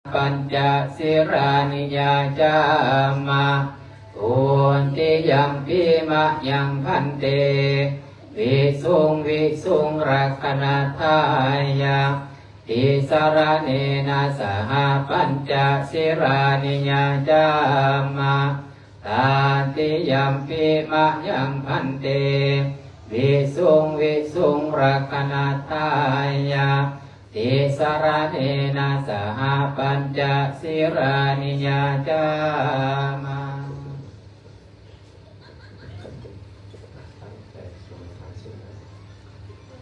pañca sīlāni yācāma. Dutiyampi mayaṃ bhante visuṃ visuṃ rakkhaṇatthāya tisaraṇena saha pañca sīlāni yācāma. Tatiyampi mayaṃ bhante visuṃ visuṃ rakkhaṇatthāya tisaraṇena saha pañca sīlāni yācāma.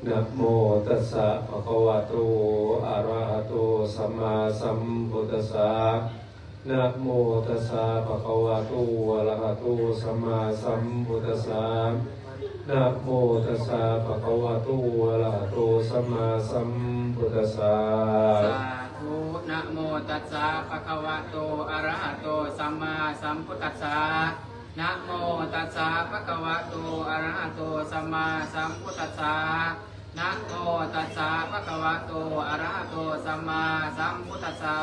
Namo tassa bhagavato arahato sammāsambuddhassa. Namo tassa bhagavato arahato sammāsambuddhassa. Namo tassa bhagavato arahato sammāsambuddhassa. Sādhu. Namo tassa bhagavato arahato sammāsambuddhassa. Namo tassa bhagavato arahato sammāsambuddhassa. Namo tassa bhagavato arahato sammāsambuddhassa.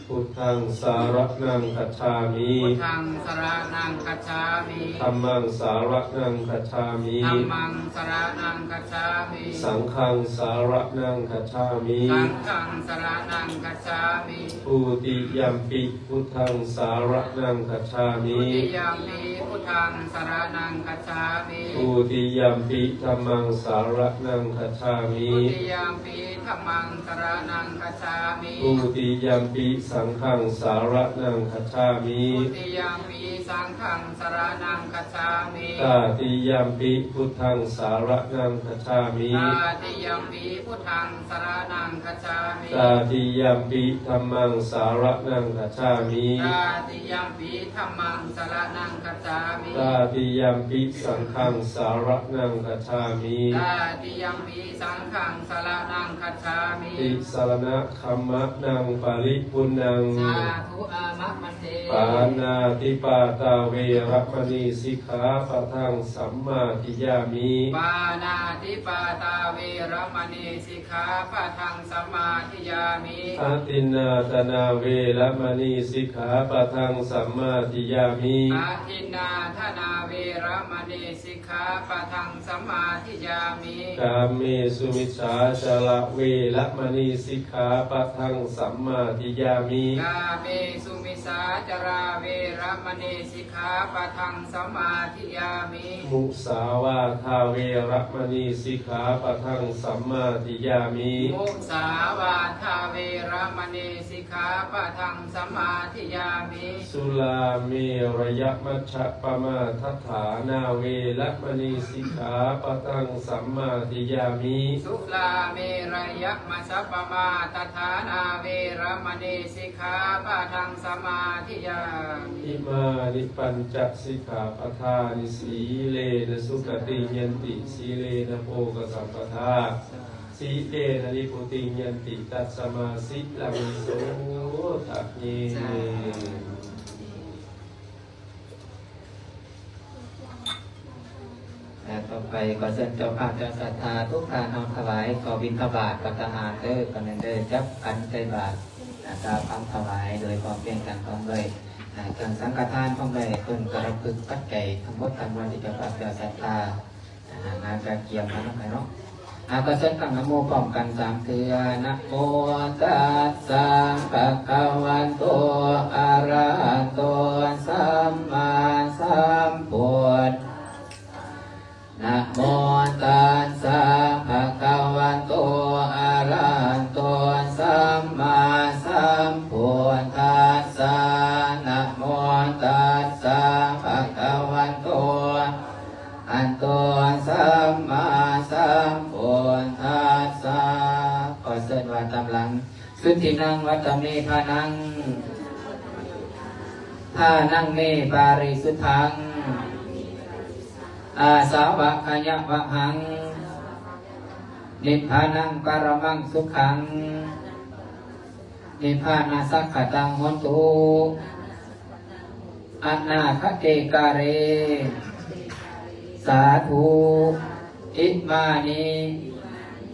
Buddhaṃ saraṇaṃ gacchāmi. Buddhaṃ saraṇaṃ gacchāmi. Dhammaṃ saraṇaṃ gacchāmi. Dhammaṃ saraṇaṃ gacchāmi. Saṅghaṃ saraṇaṃ gacchāmi. Saṅghaṃ saraṇaṃ gacchāmi. Dutiyampi buddhaṃ saraṇaṃ gacchāmi. Dutiyampi buddhaṃ saraṇaṃ gacchāmi. Dutiyampi dhammaṃ saraṇaṃ gacchāmi. Dutiyampi dhammaṃ saraṇaṃ gacchāmi. Dutiyampi saṅghaṃ saraṇaṃ gacchāmi. Dutiyampi saṅghaṃ saraṇaṃ gacchāmi. Tatiyampi buddhaṃ saraṇaṃ gacchāmi. Tatiyampi buddhaṃ saraṇaṃ gacchāmi. Tatiyampi dhammaṃ saraṇaṃ gacchāmi. Tatiyampi dhammaṃ saraṇaṃ gacchāmi. Tatiyampi saṅghaṃ saraṇaṃ gacchāmi. Tatiyampi saṅghaṃ saraṇaṃ gacchāmi. Tisaraṇagamanaṃ paripuṇṇaṃ. Sādhu. Āma bhante. Pāṇātipātā veramaṇī sikkhāpadaṃ samādiyāmi. Pāṇātipātā veramaṇī sikkhāpadaṃ samādiyāmi. Adinnādānā veramaṇī sikkhāpadaṃ samādiyāmi. Adinnādānā veramaṇī sikkhāpadaṃ samādiyāmi. Kāmesu micchācārā veramaṇī sikkhāpadaṃ samādiyāmi. Kāmesu micchācārā veramaṇī sikkhāpadaṃ samādiyāmi. Musāvādā veramaṇī sikkhāpadaṃ samādiyāmi. Musāvādā veramaṇī sikkhāpadaṃ samādiyāmi. Surāmerayamajjapamādaṭṭhānā veramaṇī sikkhāpadaṃ samādiyāmi. Surāmerayamajjapamādaṭṭhānā veramaṇī sikkhāpadaṃ samādiyāmi. Imāni pañca sikkhāpadāni. Sīlena sugatiṃ yanti, sīlena bhogasampadā, sīlena nibbutiṃ yanti, tasmā sīlaṃ visodhaye. ແລະ ຕໍ່ໄປກໍເຊີນເຈົ້າພາບເຈົ້າສັດທາທຸກທ່ານເຮົາຖວາຍເຂົ້າບິນທະບາດພັດຕາຫານເດີ ກໍແມ່ນເດີ ຈັບຂັນໃສ່ບາດ ອ່າ ກາບຄຳຖວາຍໂດຍພ້ອມພຽງກັນ ພ້ອມດ້ວຍ ອ່າ ເຄື່ອງສັງຄະທານ ພ້ອມດ້ວຍຕົ້ນກະລະພຶກ ປັດໄຈທັງໝົດທັງມວນທີ່ເຈົ້າພາບເຈົ້າສັດທາ ອ່າ ມາກະກຽມມານຳກັນເນາະ. ອ່າ ກໍເຊີນຕັ້ງນະໂມພ້ອມກັນສາມເທື່ອ Namo tassa bhagavato arahato sammāsambuddhassa. Namo tassa bhagavato arahato sammāsambuddhassa. Namo tassa bhagavato arahato sammāsambuddhassa. ຂໍເຊີນວ່າຕາມຫຼັງ Suddhinaṃ vata me phāṇaṃ, phāṇaṃ me parisuddhaṃ, āsavakkhayāvahaṃ, nibbānaṃ paramaṃ sukhaṃ, nibbānasaṅkhātaṃ hotu anāgate kāle. Sādhu. Imāni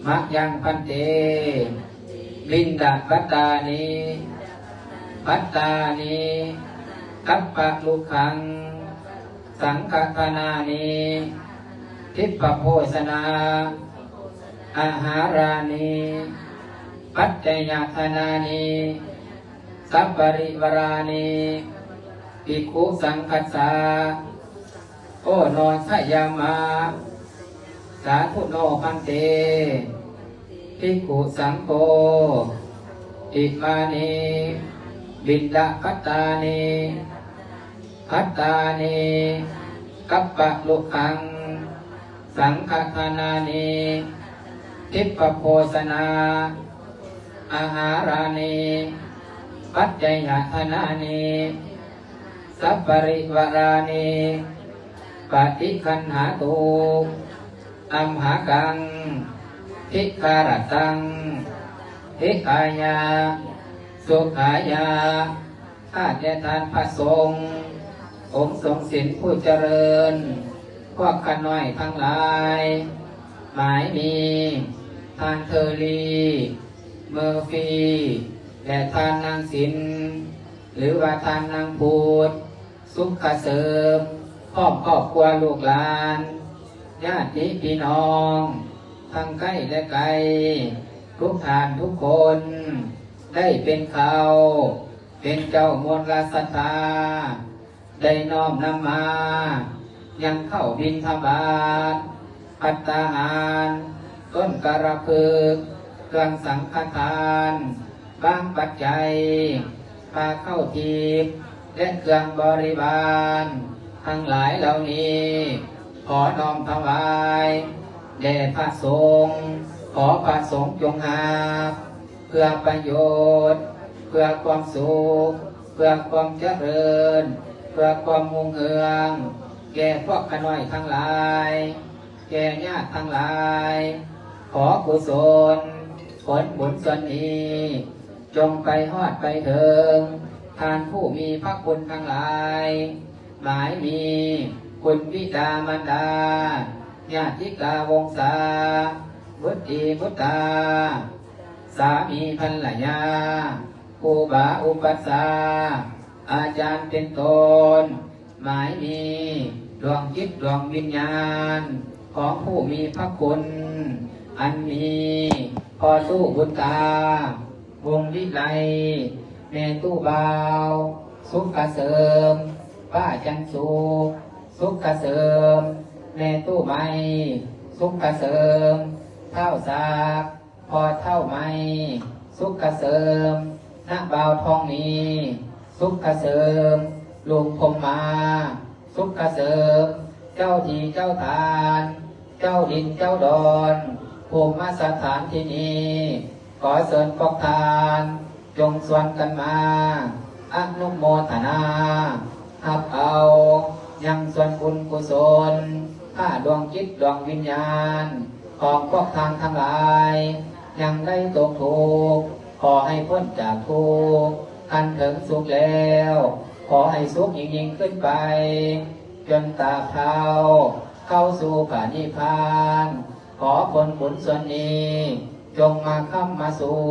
mayaṃ bhante piṇḍapatāni ພັດຕານິ ກັບປະລຸຄັງ ສັງຄະທານານິ ທິບປະໂພຊະນາ ອາຫາຣານິ ປັດໄຈຍະທານານິ ສັບປະລິວາຣານິ ພິກຂຸສັງຄັດສາ ໂອໂນຊະຍາມະ ສາທຸໂນພັນເຕ ພິກຂຸສັງໂຄ ອິມານິ ບິນດາພັດຕານິ ພັດຕານິ ກັບປະລຸຄັງ ສັງຄະທານານິ ທິບປະໂພຊະນາ ອາຫາຣານິ ປັດໄຈຍະທານານິ ສັບປະລິວາຣານິ ປະຕິຄັນຫາຕຸ ອັມຫາກັງ ທິຄາຣະຕັງ ຫິຕາຍະ ສຸຂາຍະ ຂ້າແຕ່ທ່ານພະສົງ ອົງຊົງສິນຜູ້ຈະເລີນ ພວກຂ້ານ້ອຍທັງຫຼາຍ ໝາຍມີ ທ່ານເທີຣີ ເມີຟີ ແລະ ທ່ານນາງສິນ ຫຼືວ່າທ່ານນາງພຸດ ສຸກຂະເສີມ ພ້ອມຄອບຄົວລູກຫຼານ ຍາດຕິພີ່ນ້ອງ ທັງໃກ້ແລະໄກ ທຸກທ່ານທຸກຄົນ ໄດ້ເປັນເຂົ້າ ເປັນເຈົ້າມົນລະສັດທາ ໄດ້ນ້ອມນຳມາ ຍັງເຂົ້າບິນທະບາດ ພັດຕາຫານ ຕົ້ນກະລະພຶກ ເຄື່ອງສັງຄະທານ ບາງປັດໄຈ ຜ້າເຂົ້າທິບ ແລະ ເຄື່ອງບໍລິວານ ທັງຫຼາຍເຫຼົ່ານີ້ ຂໍນ້ອມຖວາຍ ແດ່ພະສົງ ຂໍພະສົງຈົ່ງຮັບ ເພື່ອປະໂຫຍດ ເພື່ອຄວາມສຸກ ເພື່ອຄວາມຈະເລີນ ເພື່ອຄວາມຮຸ່ງເຮືອງ ແກ່ພວກຂ້ານ້ອຍທັງຫຼາຍ ແກ່ຍາດທັງຫຼາຍ ຂໍກຸສົນ ຜົນບຸນສ່ວນນີ້ ຈົ່ງໄປຮອດໄປເຖິງ ທ່ານຜູ້ມີພະຄຸນທັງຫຼາຍ ໝາຍມີ ຄຸນບິດາມານດາ ຍາດຕິກາວົງສາ ບຸດຕີບຸດຕາ ສາມີພັນລະຍາ ຄູບາອຸປັດຊາ ອາຈານເປັນຕົ້ນ ໝາຍມີ ດວງຈິດດວງວິນຍານ ຂອງຜູ້ມີພະຄຸນ ອັນມີ ພໍ່ຕູ້ບຸນຕາ ວົງວິໄລ ແມ່ຕູ້ບ່າວ ສຸກຂະເສີມ ປ້າຈັນສຸກ ສຸກຂະເສີມ ແມ່ຕູ້ໄມ ສຸກຂະເສີມ ທ້າວສາກ ພໍ່ເຖົ້າໄມ ສຸກຂະເສີມ ນ້າບ່າວທອງມີ ສຸກຂະເສີມ ລຸງພົມມາ ສຸກຂະເສີມ ເຈົ້າທີ່ເຈົ້າທານ ເຈົ້າດິນເຈົ້າດອນ ພູມມະສະຖານທີ່ນີ້ ຂໍເຊີນພວກທ່ານ ຈົ່ງຊວນກັນມາ ອະນຸໂມທະນາ ຮັບເອົາ ຍັງສ່ວນບຸນກຸສົນ ພາດວງຈິດດວງວິນຍານ ຂອງພວກທ່ານທັງຫຼາຍ ຍັງໄດ້ຕົກທຸກ ຂໍໃຫ້ພົ້ນຈາກທຸກ ຂັ້ນເຖິງສຸກແລ້ວ ຂໍໃຫ້ສຸກຍິ່ງໆຂຶ້ນໄປ ຈົນຕາບເທົ່າ ເຂົ້າສູ່ພະນິບພານ ຂໍຜົນບຸນສ່ວນນີ້ ຈົ່ງມາຄ້ຳມາສູ່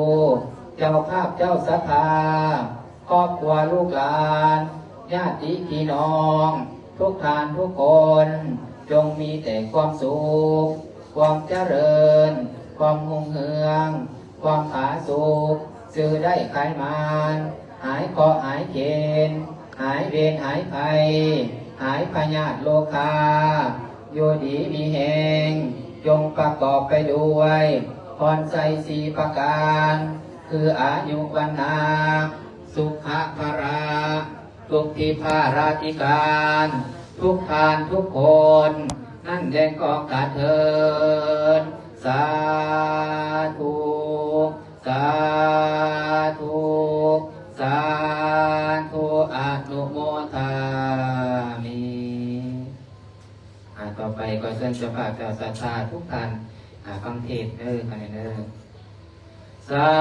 ເຈົ້າພາບເຈົ້າສັດທາ ຄອບຄົວລູກຫຼານ ຍາດຕິພີ່ນ້ອງ ທຸກທ່ານທຸກຄົນ ຈົ່ງມີແຕ່ຄວາມສຸກ ຄວາມຈະເລີນ ຄວາມຮຸ່ງເຮືອງ ຄວາມຜາສຸກ ຊື້ໄດ້ຂາຍໝານ ຫາຍເຄາະຫາຍເຂນ ຫາຍເວນຫາຍໄພ ຫາຍພະຍາດໂລຄາ ຢູ່ດີມີແຮງ ຈົ່ງປະກອບໄປດ້ວຍ ພອນໄຊສີ່ປະການ ຄືອາຍຸວັນນາ ສຸຂະພະລະ ທຸກທິພາລາທິການ ທຸກທ່ານທຸກຄົນ ນັ້ນແດ່ກໍກາເທີນ ສາທຸ ສາທຸ ສາທຸ ອະນຸໂມທາມິ. ອ່າ ຕໍ່ໄປກໍເຊີນເຈົ້າພາບເຈົ້າສັດທາທຸກທ່ານ ອ່າ ຟັງເທດເດີ ຟັງເດີ. ສາ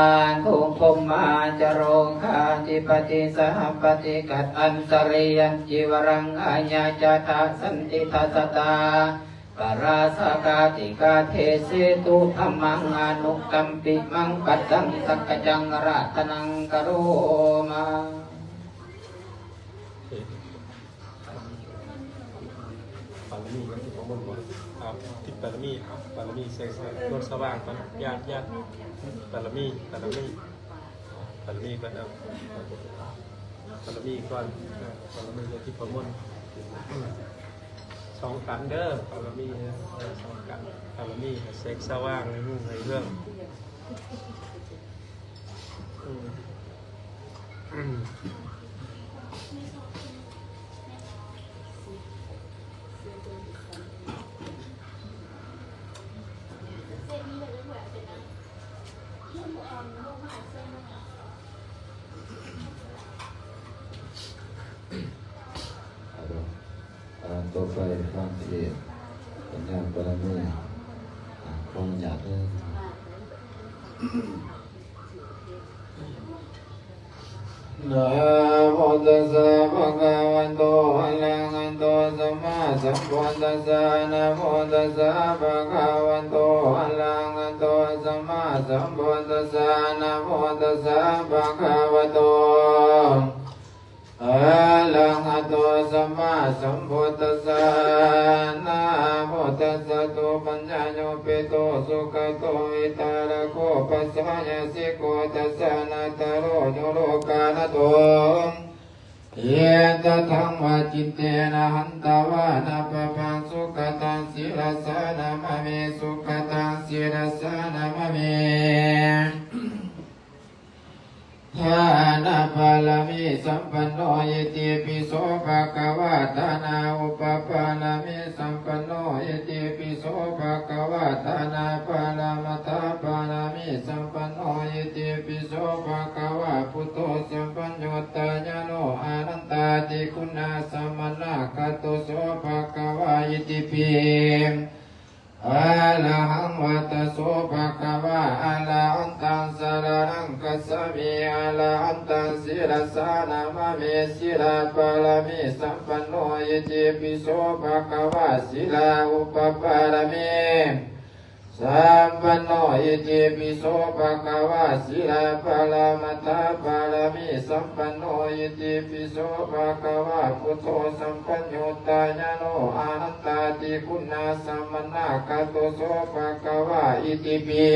ທຸ ພົມມາຈາໂລຄາທິປະຕິສະຫັບປະຕິກັດອັນຕະເຣຍນຈີວະລັງອາຍາຈາທະສັນຕິທັດສະຕາ ປະລາສະກາຕິກາເທເສຕຸ ທຳມັງອະນຸກຳປິມັງ ປັດທັງສັກກະຈັງອາຣາທະນັງກະໂຣມາ. ບາລະມີຍັງບໍ່ໝົດບໍ່? ອ່າ ທິດບາລະມີ ເອົາບາລະມີໃສ່ ໃສ່ ລົດສະຫວ່າງກ່ອນ ຍາດ ຍາດ ບາລະມີ ບາລະມີ ບາລະມີກ່ອນ ເອົາ ບາລະມີກ່ອນ ເອີ ບາລະມີ ທິບປະມົນ ສອງກັນເດີ ບາລະມີ ເອີ ສອງກັນ ບາລະມີ ແສງສະຫວ່າງໃຫ້ຮຸ່ງໃຫ້ເຮືອງ ອືມ ອືມ. ອ່າ ຕໍ່ໄປຟັງເທດປັນຍາບາລະມີ ອ່າ ຂໍອະນຸຍາດເດີ. ນະໂມຕັດສະ ພະຄະວະໂຕ ອະລະຫະໂຕ ສຳມາສຳພຸດທັດສະ ນະໂມຕັດສະ ພະຄະວະໂຕ ອະລະຫະໂຕ ສຳມາສຳພຸດທັດສະ ນະໂມຕັດສະ ພະຄະວະໂຕ ອະລະຫະໂຕ ສຳມາສຳພຸດທັດສະ ນະໂມຕັດສະ ໂຕ ປັນຍາໂຍ ເປໂຕ ສຸກະໂຕ ວິຕາລະໂກ ປັດສະຍາສິໂກ ທັດສະ ນະຕະໂລ ໂຍໂລການະໂຕ ເອຕະທັງວາຈິນເຕນະ ຫັນຕະວາ ນະປະພັງ ສຸຂະຕັງ ສີລະສາ ນະມະມິ ສຸຂະຕັງ ສີລະສາ ນະມະມິ. ທານະບາລະມີສຳປັນໂນ ອິຕິປິໂສພະຄະວາ ທານາອຸປະບາລະມີສຳປັນໂນ ອິຕິປິໂສພະຄະວາ ທານາປະລະມັດຖະບາລະມີສຳປັນໂນ ອິຕິປິໂສພະຄະວາ ພຸດໂທສຳປັນໂຍ ຕາຍາໂນ ອານັນຕາທິຄຸນນາສະມະນາຄະຕຸໂສພະຄະວາ ອິຕິປິ ອະລະຫັງວັດຕະໂສພະຄະວາ ອະລະຫັນຕັງສະລະນັງຄັດສະມິ ອະລະຫັນຕັງ ສີລະສາ ນະມະມິ ສີລະບາລະມີສຳປັນໂນ ອິຕິປິໂສພະຄະວາ ສີລາອຸປະບາລະມີສຳປັນໂນ ອິຕິປິໂສພະຄະວາ ສີລາປະລະມັດຖະບາລະມີສຳປັນໂນ ອິຕິປິ ໂສພະຄະວາ ພຸດໂທສຳປັນໂຍ ຕາຍາໂນ ອານັນຕາທິຄຸນນາສະມະນາຄະຕຸໂສພະຄະວາ ອິຕິປິ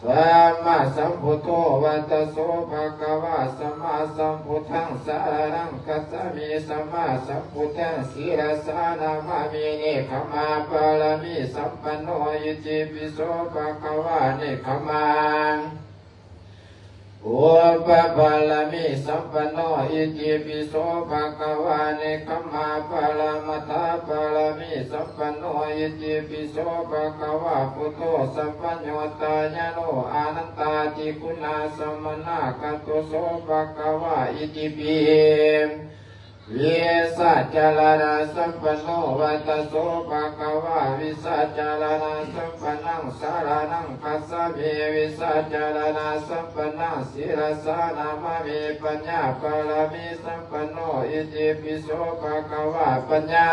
ສຳມາສຳພຸດໂທ ວັດຕະໂສພະຄະວາ ສຳມາສຳພຸດທັງ ສະລະນັງຄັດສະມິ ສຳມາສຳພຸດທັງ ສີລະສາ ນະມະມິ ເນກຂະມາບາລະມີສຳປັນໂນ ອິຕິປິໂສພະຄະວາ ເນກຂະມາ ອຸປະບາລະມີສຳປັນໂນ ອິຕິປິໂສພະຄະວາ ເນກຂະມາປະລະມັດຖະບາລະມີສຳປັນໂນ ອິຕິປິໂສພະຄະວາ ພຸດໂທສຳປັນໂຍ ຕາຍາໂນ ອານັນຕາທິຄຸນນາສະມະນາຄະຕຸໂສພະຄະວາ ອິຕິປິ ວິຊາຈາລະນະສຳປັນໂນ ວັດຕະໂສພະຄະວາ ວິຊາຈາລະນະສຳປັນນັງ ສະລະນັງຄັດສະມິ ວິຊາຈາລະນະສຳປັນນັງ ສີລະສາ ນະມະມິ ປັນຍາບາລະມີສຳປັນໂນ ອິຕິປິໂສພະຄະວາ ປັນຍາ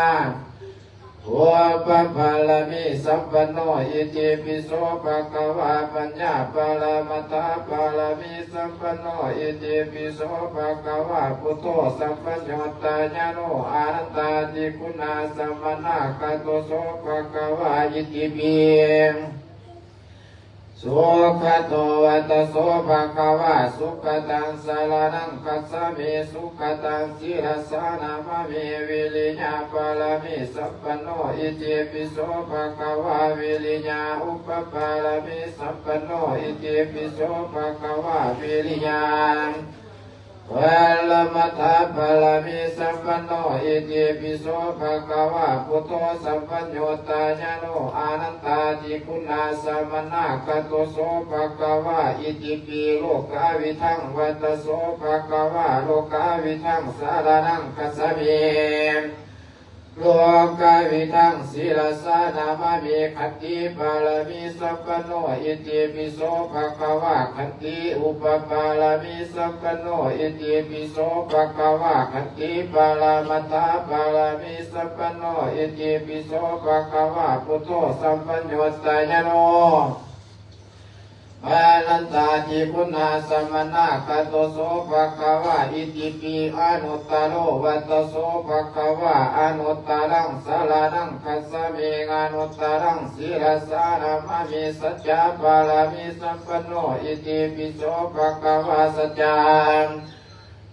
ໂອປະບາລະມີສຳປັນໂນ ອິຕິປິໂສພະຄະວາ ປັນຍາປະລະມັດຖະບາລະມີສຳປັນໂນ ອິຕິປິໂສພະຄະວາ ພຸດໂທສຳປັນໂຍ ຕາຍາໂນ ອານັນຕາທິຄຸນນາສະມະນາຄະຕຸໂສພະຄະວາ ອິຕິປິ ສຸຂະໂຕ ວັດຕະໂສພະຄະວາ ສຸຂະຕັງ ສະລະນັງຄັດສະມິ ສຸຂະຕັງ ສີລະສາ ນະມະມິ ວິລິຍາບາລະມີສຳປັນໂນ ອິຕິປິໂສພະຄະວາ ວິລິຍາອຸປະບາລະມີສຳປັນໂນ ອິຕິປິໂສພະຄະວາ ວິລິຍາ ປະລະມັດຖະບາລະມີສຳປັນໂນ ອິຕິປິໂສພະຄະວາ ພຸດໂທສຳປັນໂຍ ຕາຍາໂນ ອານັນຕາທິຄຸນນາສະມະນາຄະຕຸໂສພະຄະວາ ອິຕິປິໂລກາວິທັງ ວັດຕະໂສພະຄະວາ ໂລກາວິທັງ ສະລະນັງຄັດສະມິ ໂລກາວິທັງ ສີລະສານາມາມິ ຂັນຕິບາລະມີສຳປັນໂນ ອິຕິປິໂສ ພະຄະວາ ຂັນຕິອຸປະປາລະມີສຳປັນໂນ ອິຕິປິໂສ ພະຄະວາ ຂັນຕິປະລະມັດຖະບາລະມີສຳປັນໂນ ອິຕິປິໂສ ພະຄະວາ ພຸດໂທ ສຳປະໂຍຊາຍາໂນ ອານັນຕາທິຄຸນາສະມະນາກະໂຕໂສ ພະຄະວາ ອິຕິປິ ອະນຸດຕະໂລວັດຕະໂສ ພະຄະວາ ອະນຸດຕະລັງສະລະນັງຄັດສະມິ ອະນຸດຕະລັງ ສີລະສານາມາມິ ສັດຈະບາລະມີສຳປັນໂນ ອິຕິປິໂສ ພະຄະວາ ສັດຈະ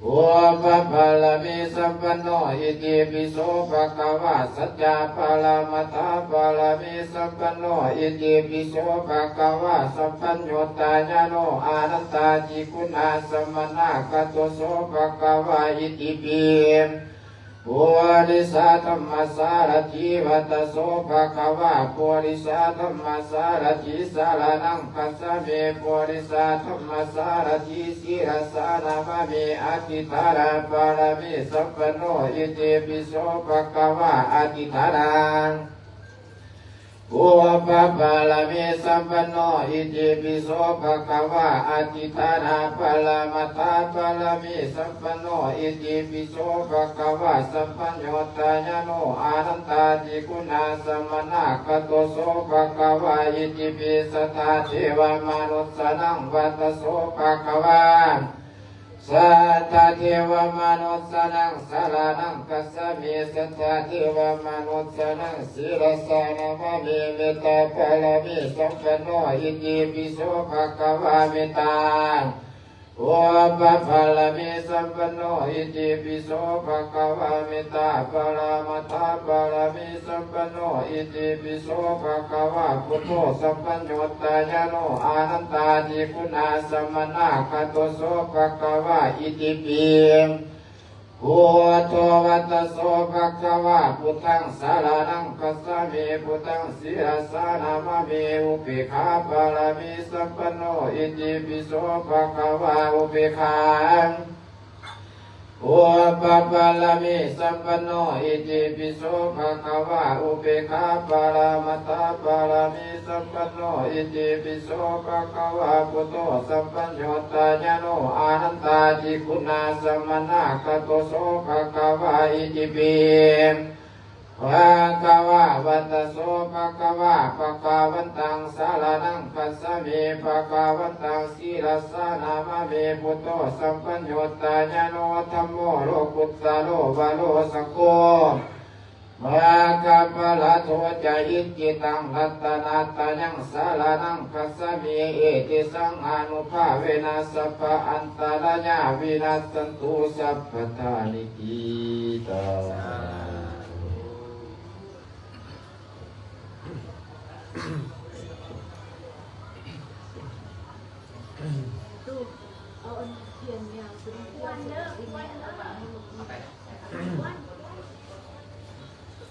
ອຸປະບາລະມີສຳປັນໂນ ອິຕິປິໂສ ພະຄະວາ ສັດຈະປະລະມັດຖະບາລະມີສຳປັນໂນ ອິຕິປິໂສ ພະຄະວາ ສຳປັນໂຍຕາຍາໂນ ອານັນຕາທິຄຸນາສະມະນາກະໂຕໂສ ພະຄະວາ ອິຕິປິ ປຸລິສະທຳມະສາລະຖິວັດຕະໂສ ພະຄະວາ ປຸລິສະທຳມະສາລະຖິ ສາລະນັງຄັດສະມິ ປຸລິສະທຳມະສາລະຖິ ສີລະສານາມາມິ ອະທິຖານະບາລະມີສຳປັນໂນ ອິຕິປິໂສ ພະຄະວາ ອະທິຖານະ ອຸປະບາລະມີສຳປັນໂນ ອິຕິປິໂສ ພະຄະວາ ອະທິຖານະບາລະມັດຖະບາລະມີສຳປັນໂນ ອິຕິປິໂສ ພະຄະວາ ສຳປະໂຍຕາຍາໂນ ອານັນຕາທິຄຸນາສະມະນາກະໂຕໂສ ພະຄະວາ ອິຕິປິ ສັດທາເທວະມະນຸດສານັງວັດຕະໂສ ພະຄະວາ ສັດທາເທວະມະນຸດສານັງ ສາລະນັງຄັດສະມິ ສັດທາເທວະມະນຸດສານັງ ສີລະສານາມາມິ ເມດຕາບາລະມີສຳປັນໂນ ອິຕິປິໂສ ພະຄະວາ ເມດຕາ ອຸປະບາລະມີສຳປັນໂນ ອິຕິປິໂສ ພະຄະວາ ເມດຕາປະລະມັດຖະບາລະມີ ສຳປັນໂນ ອິຕິປິໂສ ພະຄະວາ ພຸດໂທ ສຳປະໂຍຕາຍາໂນ ອານັນຕາທິຄຸນາສະມະນາກະໂຕໂສ ພະຄະວາ ອິຕິປິ ພຸດໂທ ວັດຕະໂສ ພະຄະວາ ພຸດທັງ ສາລະນັງ ຄັດສະມິ ພຸດທັງ ສີລະສານາມາມິ ອຸເປກຂາບາລະມີ ສຳປັນໂນ ອິຕິປິໂສ ພະຄະວາ ອຸເປກຂາ ອຸປະບາລະມີສຳປັນໂນ ອິຕິປິໂສ ພະຄະວາ ອຸເປກຂາບາລະມັດຖະບາລະມີສຳປັນໂນ ອິຕິປິໂສ ພະຄະວາ ພຸດໂທ ສຳປະໂຍຕາຍາໂນ ອານັນຕາທິຄຸນາສະມະນາກະໂຕໂສ ພະຄະວາ ອິຕິປິ ພະຄະວາ ວັດຕະໂສ ພະຄະວາ ພະຄະວັນຕັງ ສາລະນັງ ຄັດສະມິ ພະຄະວັນຕັງ ສີລະສານາມາມິ ພຸດໂທ ສຳປັນໂຍຕາຍາໂນ ທຳໂມ ໂລກຸດຕະໂລ ວະໂລ ສັງໂຄ ມາຄະປະລະໂທ ຈະອິດກິຕັງ ລັດຕະນະຕະຍັງ ສາລະນັງ ຄັດສະມິ ເອເຕສັງ ອານຸພາເວນະ ສັບພະອັນຕະລາຍາ ວິນັດສັນຕຸ ສັບພະທາ ນິ ກິຕາ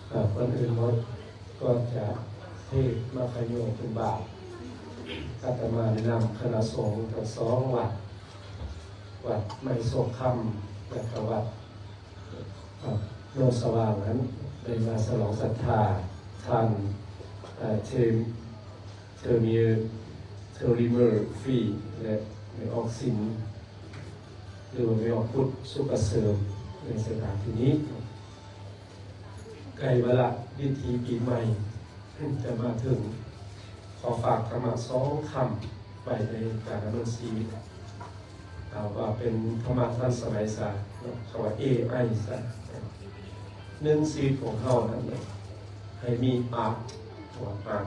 ເອີ ກ່ອນອື່ນໝົດ ກ່ອນຈະເທດມາຂະໂຍຂຶ້ນບາດ ອາດຕະມາແນະນຳຄະນະສົງທັງສອງວັດ ວັດໄມ້ໂສງຄຳ ແລະກະວັດ ອ່າ ໂນນສະຫວ່າງນັ້ນ ໄດ້ມາສະຫຼອງສັດທາທ່ານ ເອີ ເທ ເທີມີ ເທີຣີເມີຣ໌ຟີ ແລະ ແມ່ອອກສິນ ຫຼືວ່າແມ່ອອກພຸດ ສຸກກະເສີມ ໃນສະຖານທີ່ນີ້. ໃກ້ວາລະພິທີປີໃໝ່ຈະມາເຖິງ, ຂໍຝາກທຳມະສອງຄຳໄວ້ໃນການດຳເນີນຊີວິດ, ເອົາວ່າເປັນທຳມະທັນສະໄໝຊະ, ເນາະ, ຄຳວ່າ ເອໄອ ຊະ. ໜຶ່ງ, ຊີວິດຂອງເຮົານັ້ນ ໃຫ້ມີອາດ, ຄຳວ່າອາດ,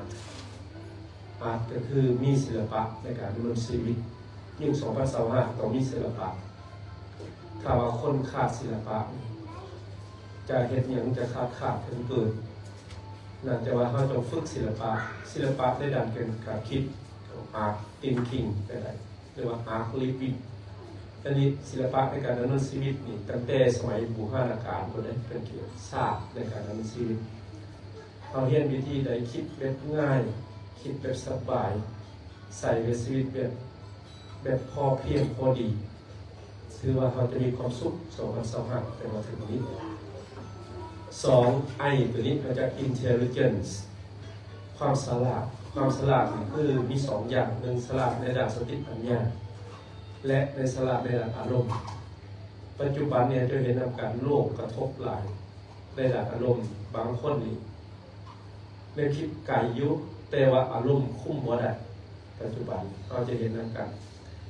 ອາດກໍຄືມີສິລະປະໃນການດຳເນີນຊີວິດ. ຍຸກສອງພັນຊາວຫ້າ ຕ້ອງມີສິລະປະ. ຖ້າວ່າຄົນຂາດສິລະປະ ຈະເຮັດຫຍັງຈະຂາດຂາດເກີນເກີນ. ນອກຈາກວ່າເຮົາຕ້ອງຝຶກສິລະປະ, ສິລະປະໃນດ້ານການຄິດ, ອາດ thinking ກໍໄດ້ ຫຼືວ່າ art living. ອັນນີ້ສິລະປະໃນການດຳເນີນຊີວິດນີ້ ຕັ້ງແຕ່ສະໄໝບູຮານະການພຸ້ນເດ້ ເພິ່ນເອີ້ນສາດໃນການດຳເນີນຊີວິດ. ເຮົາຮຽນວິທີໃດຄິດແບບງ່າຍ, ຄິດແບບສະບາຍ, ໃຊ້ໃນຊີວິດແບບ ແບບພໍພຽງພໍດີ, ຖືວ່າເຮົາຈະມີຄວາມສຸກ ສອງພັນຊາວຫ້າ ແຕ່ວ່າເຖິງນີ້. ສອງ I ຕົວນີ້ມາຈາກ intelligence ຄວາມສະຫຼາດ. ຄວາມສະຫຼາດນີ້ຄືມີສອງຢ່າງ, ໜຶ່ງ ສະຫຼາດໃນດ້ານສະຕິປັນຍາ ແລະ ໃນສະຫຼາດໃນດ້ານອາລົມ. ປັດຈຸບັນນີ້ເຮົາເຫັນນຳກັນ ໂລກກະທົບຫຼາຍໃນດ້ານອາລົມ. ບາງຄົນນີ້ ແມ່ນຄິດໄກຢູ່, ແຕ່ວ່າອາລົມຄຸມບໍ່ໄດ້. ປັດຈຸບັນເຮົາຈະເຫັນນຳກັນ.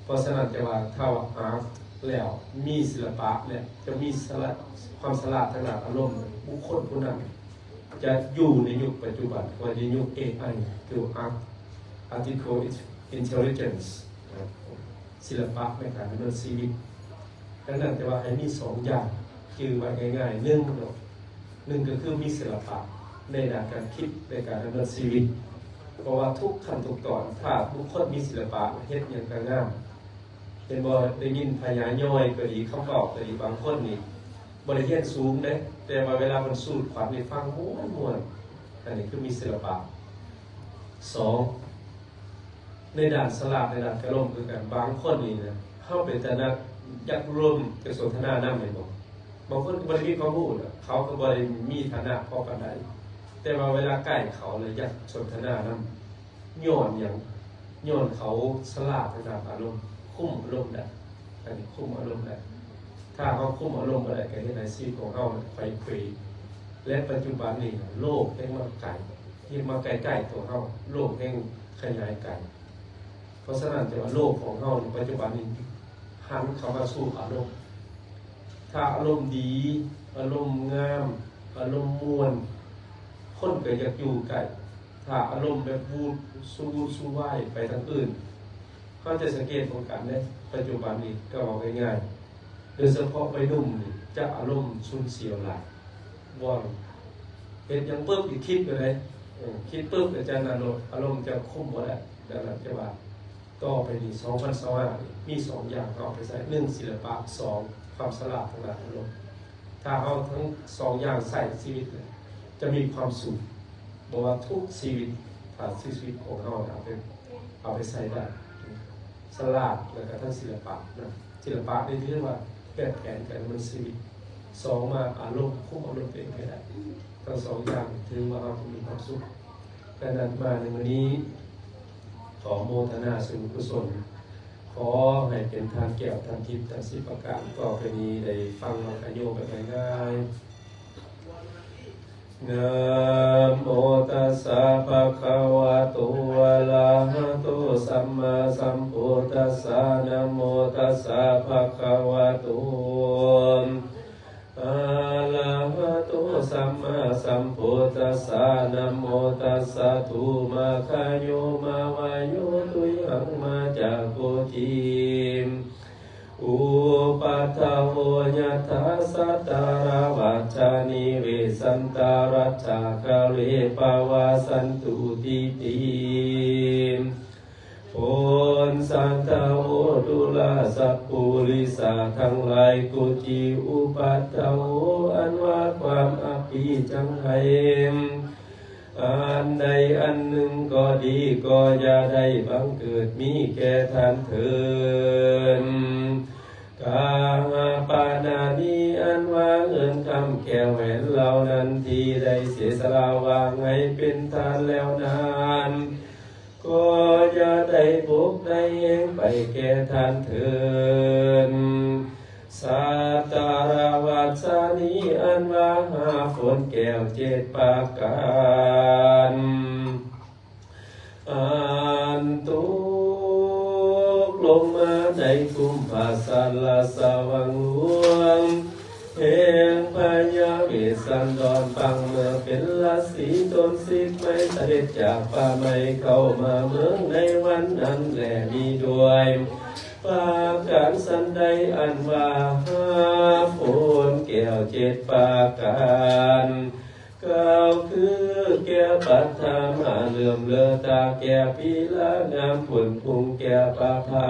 ເພາະສະນັ້ນ ຈະວ່າຖ້າວ່າ art ແລ້ວ ມີສິລະປະແລ້ວ ຈະມີສະຫຼາດ, ຄວາມສະຫຼາດທາງດ້ານອາລົມ, ບຸກຄົນຜູ້ນັ້ນຈະຢູ່ໃນຍຸກປັດຈຸບັນ, ເຂົາເອີ້ນຍຸກ ເອໄອ ຫຼື art, artificial intelligence ນະ. ສິລະປະໃນການດຳເນີນຊີວິດ. ດັ່ງນັ້ນ ຈະວ່າໃຫ້ມີສອງຢ່າງ, ຈື່ໄວ້ງ່າຍໆ ໜຶ່ງເນາະ, ໜຶ່ງກໍຄືມີສິລະປະໃນດ້ານການຄິດ, ໃນການດຳເນີນຊີວິດ. ເພາະວ່າທຸກຂັ້ນທຸກຕອນ ຖ້າບຸກຄົນມີສິລະປະ ເຮັດຫຍັງກໍງາມ. ເຫັນບໍ່? ໄດ້ຍິນພະຍາຍ່ອຍກໍດີ, ຄຳເວົ້າກໍດີ, ບາງຄົນນີ້ບໍ່ໄດ້ຮຽນສູງເດ້, ແຕ່ວ່າເວລາເພິ່ນສູດຄວັນນີ້ ຟັງມ່ວນໆ. ອັນນີ້ຄືມີສິລະປະ. ສອງ ໃນດ້ານສະຫຼາດ ໃນດ້ານອາລົມຄືກັນ. ບາງຄົນນີ້ນະ ເຮົາເປັນຕານັດ ຢາກລົມ ຢາກສົນທະນານຳ ແມ່ນບໍ່? ບາງຄົນກໍບໍ່ໄດ້ມີຄວາມຮູ້ນະ, ເຂົາກໍບໍ່ໄດ້ມີຖານະພໍປານໃດ, ແຕ່ວ່າເວລາໃກ້ເຂົາແລ້ວ ຢາກສົນທະນານຳ. ຍ້ອນຫຍັງ? ຍ້ອນເຂົາສະຫຼາດທາງດ້ານອາລົມ, ຄຸມອາລົມໄດ້. ອັນນີ້ຄຸມອາລົມໄດ້. ຖ້າເຮົາຄຸມອາລົມບໍ່ໄດ້ ກໍເຮັດໃຫ້ຊີວິດຂອງເຮົາໄຂວ່ເຂວ, ແລະ ປັດຈຸບັນນີ້ໂລກແຮ່ງມາໄກ, ເຮັດມາໃກ້ໆຕົວເຮົາ, ໂລກແຮ່ງຂະຫຍາຍໄກ. ເພາະສະນັ້ນ ຈະວ່າໂລກຂອງເຮົາໃນປັດຈຸບັນນີ້ ຫັນເຂົ້າມາສູ່ອາລົມ. ຖ້າອາລົມດີ, ອາລົມງາມ, ອາລົມມ່ວນ, ຄົນກໍຢາກຢູ່ໃກ້. ຖ້າອາລົມແບບວູດຊູ່ວາຍໄປທາງອື່ນ, ເຮົາຈະສັງເກດເບິ່ງກັນເດ້, ປັດຈຸບັນນີ້ກໍເວົ້າງ່າຍໆ ໂດຍສະເພາະໄວໜຸ່ມນີ້ຈະອາລົມຊຸນສຽວຫຼາຍ. ວ່າເຮັດຫຍັງປຶບ ຄິດເລີຍ, ເອີ ຄິດປຶບ ອາຈານ ອາລົມ ອາລົມຈະຄຸມບໍ່ໄດ້. ດັ່ງນັ້ນ ຈະວ່າຕໍ່ໄປນີ້ ສອງພັນຊາວຫ້ານີ້ ມີສອງຢ່າງເອົາໄປໃຊ້, ໜຶ່ງ ສິລະປະ, ສອງ ຄວາມສະຫຼາດທາງດ້ານອາລົມ. ຖ້າເຮົາທັງສອງຢ່າງໃຊ້ຊີວິດ ຈະມີຄວາມສຸກ. ບໍ່ວ່າທຸກຊີວິດ ຖ້າຊີວິດຂອງເຮົາເອົາໄປ ເອົາໄປໃຊ້ໄດ້, ສະຫຼາດ ແລ້ວກໍທັງສິລະປະນະ. ສິລະປະນີ້ຖືວ່າແບບແຜນການດຳເນີນຊີວິດ. ສອງມາ ອາລົມ, ຄຸມອາລົມຕົວເອງໃຫ້ໄດ້. ທັງສອງຢ່າງຖືວ່າເຮົາຈະມີຄວາມສຸກ. ດັ່ງນັ້ນ ມາໃນມື້ນີ້ ຂໍໂມທະນາສ່ວນກຸສົນ, ຂໍໃຫ້ເປັນທານແກ້ວທານທິບທັງສິບປະການ. ຕໍ່ໄປນີ້ ໄດ້ຟັງມັກຄະໂຍບແບບງ່າຍໆ. ນະໂມຕັດສະ ພະຄະວະໂຕ ອະລະຫະໂຕ ສຳມາສຳພຸດທັດສະ. ນະໂມຕັດສະ ພະຄະວະໂຕ ອະລະຫະໂຕ ສຳມາສຳພຸດທັດສະ. ນະໂມຕັດສະ ທຸມາຄະໂຍ ມາວາໂຍ ຕຸຍັງ ມາຈາໂກຕິ ອຸປັດຖະໂວ ຍັດຖາ ສັດຕາລະວັດຊານິ ວິສັນຕາລັດຖາຄາເລ ປະວາສັນຕຸ ຕິຕິ ໂພນສັດຖະໂວ ທຸລາສັບປູລິສາທັງຫຼາຍ ກຸດຈີ ອຸປັດຖະໂວ ອັນວ່າຄວາມອັບປີຈັງໄຫ ອັນໃດອັນໜຶ່ງກໍດີ ກໍຢ່າໄດ້ບັງເກີດມີແກ່ທ່ານເທີນ. ກາຫາປະນານີ ອັນວ່າເຮືອນຄຳແກ້ວແຫວນເຫຼົ່ານັ້ນ ທີ່ໄດ້ເສຍສະຫຼະວາງໃຫ້ເປັນທານແລ້ວນັ້ນ ກໍຢ່າໄດ້ບົກໄດ້ແຮງໄປແກ່ທ່ານເທີນ. ສັດຕາລະວັດຊານີ ອັນວ່າຫາຝົນແກ້ວເຈັດປະການ ອັນຕົກລົງມາໃນກຸມພະສັນລະສະວັງຫຼວງ ແຫ່ງພະຍາເວດສັນດອນ ປັງເມື່ອເປັນລາສີຕົນສິກໄໝ ສະເດັດຈາກປ່າໄມ້ເຂົ້າມາເມືອງໃນວັນນັ້ນ ແລະ ມີດ້ວຍປະການສັນໃດ ອັນວ່າຫາຝົນແກ້ວເຈັດປະການ ກ່າວຄືແກ້ວປັດຖະມາ ເຫຼື້ອມເລີຕາແກ້ວພີລາ ງາມຜົນພຸ່ງແກ້ວປະພາ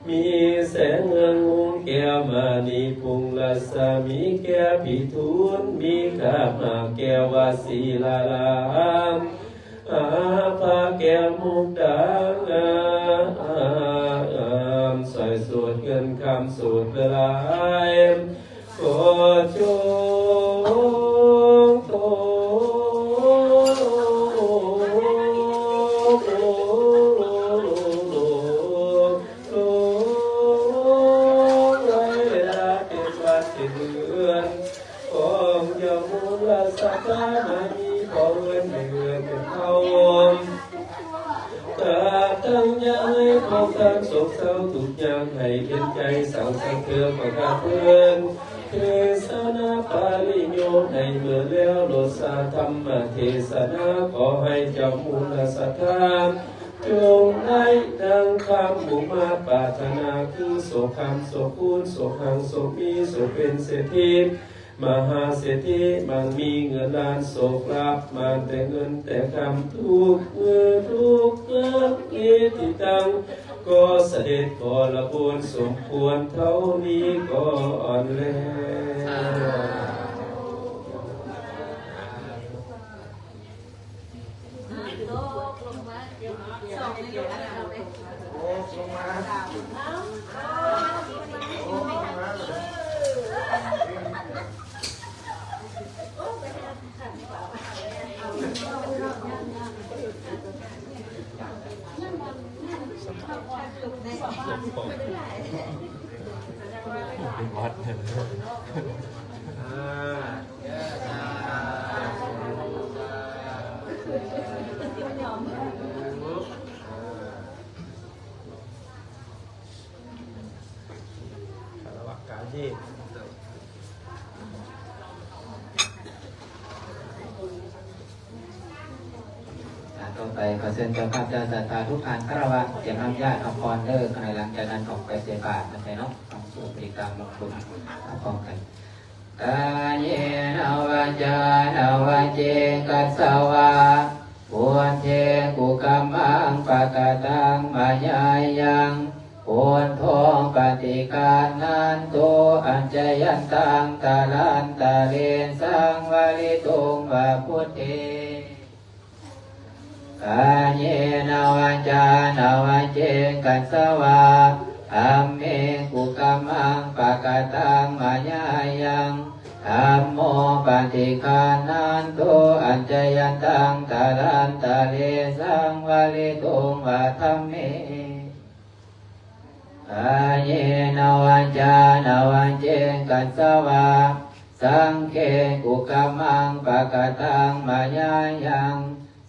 ມີແສງເຮືອງຮຸ່ງແກ້ວມະນີພຸ່ງລັດສະໝີ ແກ້ວພິທູນມີຄາບໝາກແກ້ວວະສີລາລາ ອາພາແກ້ວມຸກດາງາມ ສອຍໂສດເງິນຄຳໂສດຫຼາຍ ຂໍຈົ່ງ ເພື່ອປະກາດເພິ່ນເທສະນາປະລິໂຍກໃນເມື່ອແລ້ວ ໂລດສາທຳມະເທສະນາ ຂໍໃຫ້ເຈົ້າມູນລະສັດທາ ຈົ່ງໄດ້ດັ່ງຄຳມຸ່ງມາດປາດຖະໜາ ຄືໂສກຄຳ ໂສກຄູນ ໂສກຮັ່ງ ໂສກມີ ໂສກເປັນເສດຖີ ມະຫາເສດຖີ ໝັ່ງມີເງິນລ້ານ ໂຊກລາບມາແຕ່ເງິນແຕ່ຄຳ ທຸກເມື່ອທຸກເຮືອນມີທີ່ຕັ້ງ ກໍສະເດັດບໍລະບູນສົມຄວນ ເທົ່ານີ້ກ່ອນແລ. ອ່າ ຕໍ່ໄປຂໍເຊີນເຈົ້າພາບເຈົ້າສັດທາທຸກທ່ານຄາລະວະ ຕຽມນຳຢາດເອົາພອນເດີ ຂ້າໃນຫຼັງຈາກນັ້ນອອກໄປໃສ່ບາດນຳແດ່ເນາະ ຟັງສູດຕິກາງມຸງຄຸນ ເອົາພ້ອມກັນ. Kāyena vācāya va cetasā vā, buddhe kukammaṃ pakataṃ mayā yaṃ, buddho paṭiggaṇhatu accayantaṃ, kālantare saṃvarituṃ va buddhe. Kāyena vācāya va cetasā vā, dhamme kukammaṃ pakataṃ mayā yaṃ, dhammo paṭiggaṇhatu accayantaṃ, kālantare saṃvarituṃ va dhamme. Kāyena vācāya va cetasā vā, saṅghe kukammaṃ pakataṃ mayā yaṃ,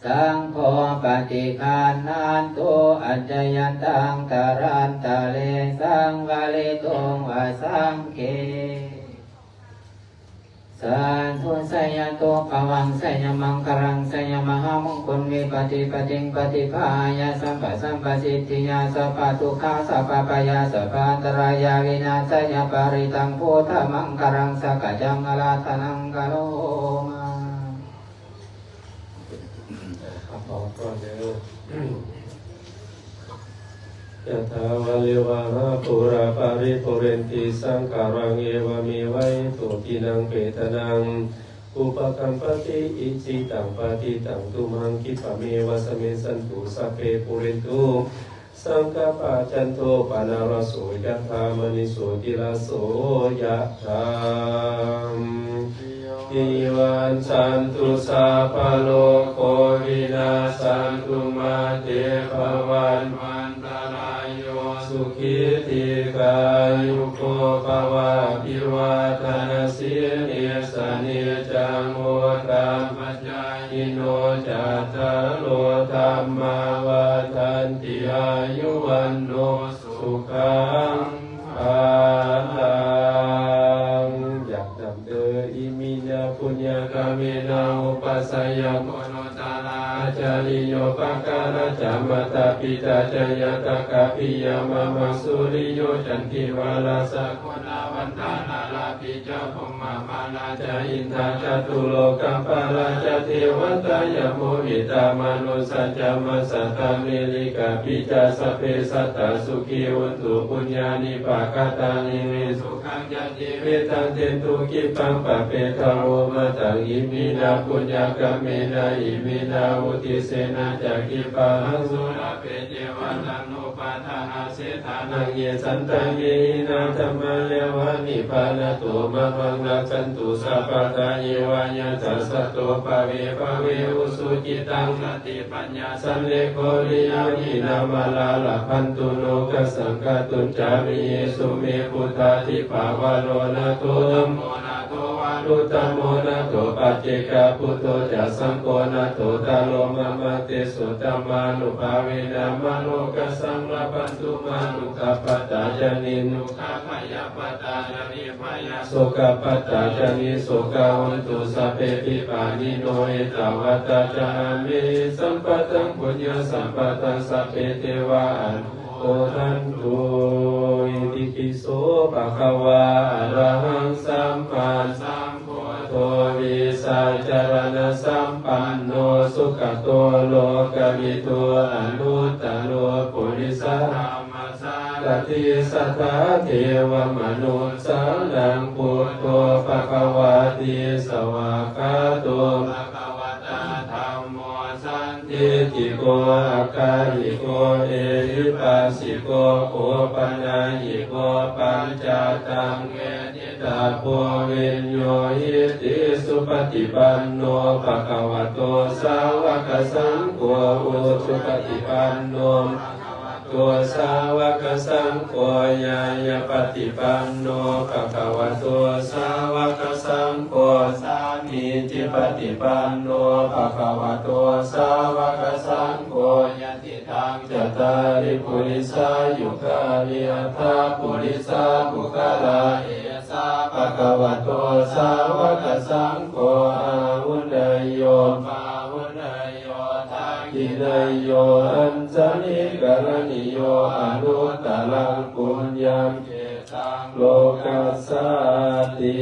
saṅgho paṭiggaṇhatu accayantaṃ, kālantare saṃvarituṃ va saṅghe. Sādhu, jayatu bhavaṃ jayamaṅgalaṃ jayamahāmaṅgalaṃ, vipattipaṭibāhaṃ āyasmaṃ sabbasampattisiddhiyā sabbadukkha sabbabhayā sabbantarāyā vināsāya parittaṃ brūtha maṅgalaṃ. Sakkaccaṃ āraṭṭhanaṃ karoma. ຂໍພອນເດີ. Yathā vārivahā pūrā paripūrenti sāgaraṃ, evameva ito dinnaṃ petānaṃ upakappati. Icchitaṃ patthitaṃ tumhaṃ khippameva samijjhatu, sabbe pūrentu saṅkappā, cando paṇṇaraso yathā, maṇi jotiraso yathā. Sabbītiyo vivajjantu, sabbarogo vinassatu, mā te bhavatvantarāyo, sukhī dīghāyuko bhava. Abhivādanasīlissa niccaṃ vuḍḍhāpacāyino, cattāro dhammā vaḍḍhanti, āyu vaṇṇo sukhaṃ balaṃ. ຢາກນຳເດີ. Iminā puññakammena upajjhāyā guṇuttarā, ācariyūpakārā ca mātā pitā ca ñātakā piyā mamaṃ, suriyo candimā rājā guṇavantā narāpi ca, brahmamārā ca indā catulokapālā ca devatā, yamo mittā manussā ca majjhattā verikāpi ca, sabbe sattā sukhī hontu puññāni pakatāni me, sukhañca tividhaṃ dentu khippaṃ pāpetha vomataṃ. Iminā puññakammena iminā uddisena ca khippāhaṃ sulabhe ceva taṇhupādānachedanaṃ, ye santāne hinā dhammā yāva nibbānato mamaṃ, rakkhantu sabbadā yeva yattha jāto bhave bhave ujucittaṃ satipaññā sallekho viriyamhinā mārā labhantu nokāsaṃ kātuñca viriyesu me. Buddhādhipavaro nātho dhammo nātho Varuttamo natto paccekabuddho ca, saṅgho nattottaro mamaṃ, tesottamānubhāvena mārokāsaṃ labhantu mā. Dukkhappattā ca niddukkhā, bhayappattā ca nibbhayā, sokappattā ca nissokā, hontu sabbepi pāṇino. Ettāvatā ca amhehi sambhataṃ puññasampadaṃ, sabbe devā anumodantu. Itipi so bhagavā arahaṃ sammāsambuddho vijjācaraṇasampanno sugato lokavidū anuttaro purisadammasārathi satthā devamanussānaṃ buddho bhagavāti. Svākkhāto bhagavatā dhammo sandiṭṭhiko akāliko ehipassiko opanayiko paccattaṃ veditabbo viññūhīti. Supaṭipanno bhagavato sāvakasaṅgho, ujupaṭipanno bhagavato sāvakasaṅgho, ñāyapaṭipanno bhagavato sāvakasaṅgho, sāmīcipaṭipanno bhagavato sāvakasaṅgho, yadidaṃ cattāri purisayugāni aṭṭha purisapuggalā, esa bhagavato sāvakasaṅgho, āhuneyyo pāhuneyyo dakkhiṇeyyo añjalikaraṇīyo anuttaraṃ puññakkhettaṃ lokassāti.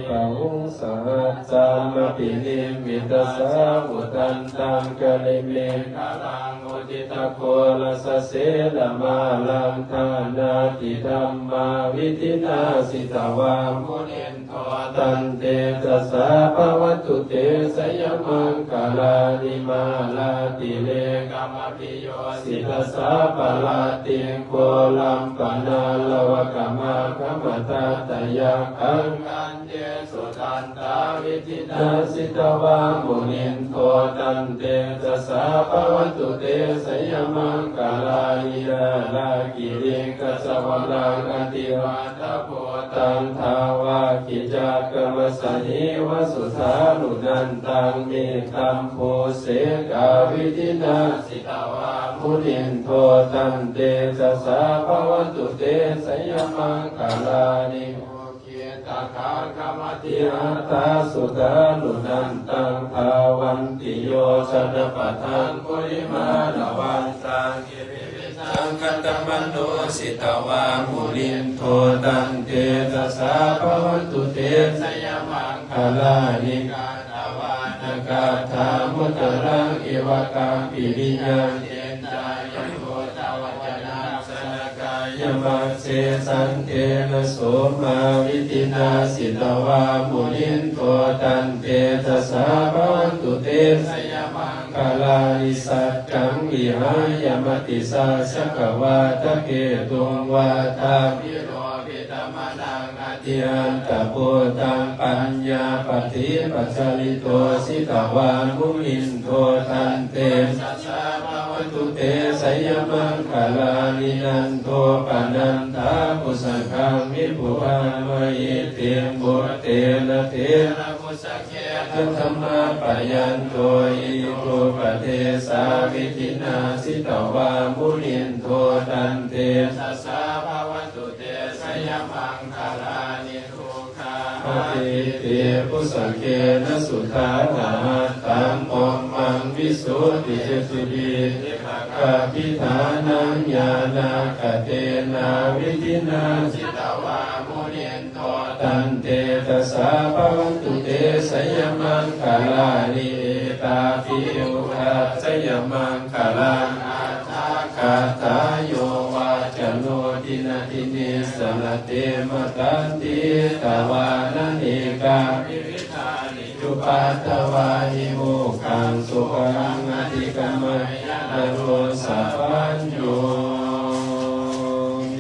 Bāhuṃ sahassamabhinimmitasāvudhantaṃ girimekhalaṃ uditaghorasasenamāraṃ dānādidhammavidhinā jitavā munindo tantejasā bhavatu te jayamaṅgalāni. Mārātirekamabhiyujjhitasabbarattiṃ ghorampanāḷavakamakkhamathaddhayakkhaṃ khantīsudantavidhinā jitavā munindo tantejasā bhavatu te jayamaṅgalāni. Nāḷāgiriṃ gajavaraṃ atimattabhūtaṃ dāvaggicakkamasanīva sudāruṇantaṃ mettambusekavidhinā jitavā munindo tantejasā bhavatu te jayamaṅgalāni. Ukkhittakhaggamatihatthasudāruṇantaṃ dhāvantiyojanapathaṅgulimālavantaṃ iddhībhisaṅkhatamano jitavā munindo tantejasā bhavatu te jayamaṅgalāni. Katvāna kaṭṭhamudaraṃ iva gabbhinīyā ciñcāya duṭṭhavacanaṃ janakāyamajjhe santena somavidhinā jitavā munindo tantejasā bhavatu te jayamaṅgalāni. Saccaṃ vihāya matisaccakavādaketuṃ vādābhiropitamanaṃ atiandhabhūtaṃ paññāpadīpajalito jitavā munindo tantejasā bhavatu te jayamaṅgalāni. Nandopanandabhujagaṃ vibudhaṃ mahiddhiṃ puttena therabhujagena damāpayanto iddhūpadesavidhinā jitavā munindo tantejasā bhavatu te jayamaṅgalāni. Duggāhadiṭṭhibhujagena sudaṭṭhahatthaṃ brahmaṃ visuddhijutimiddhibakābhidhānaṃ ñāṇāgadena vidhinā jitavā munindo tantejasā bhavatu te jayamaṅgalāni. Etāpi buddhajayamaṅgalaaṭṭhagāthā yo vācano dinadine sarate matandī hitvānanekavividhāni cupaddavāni mokkhaṃ sukhaṃ adhigameyya naro sapañño.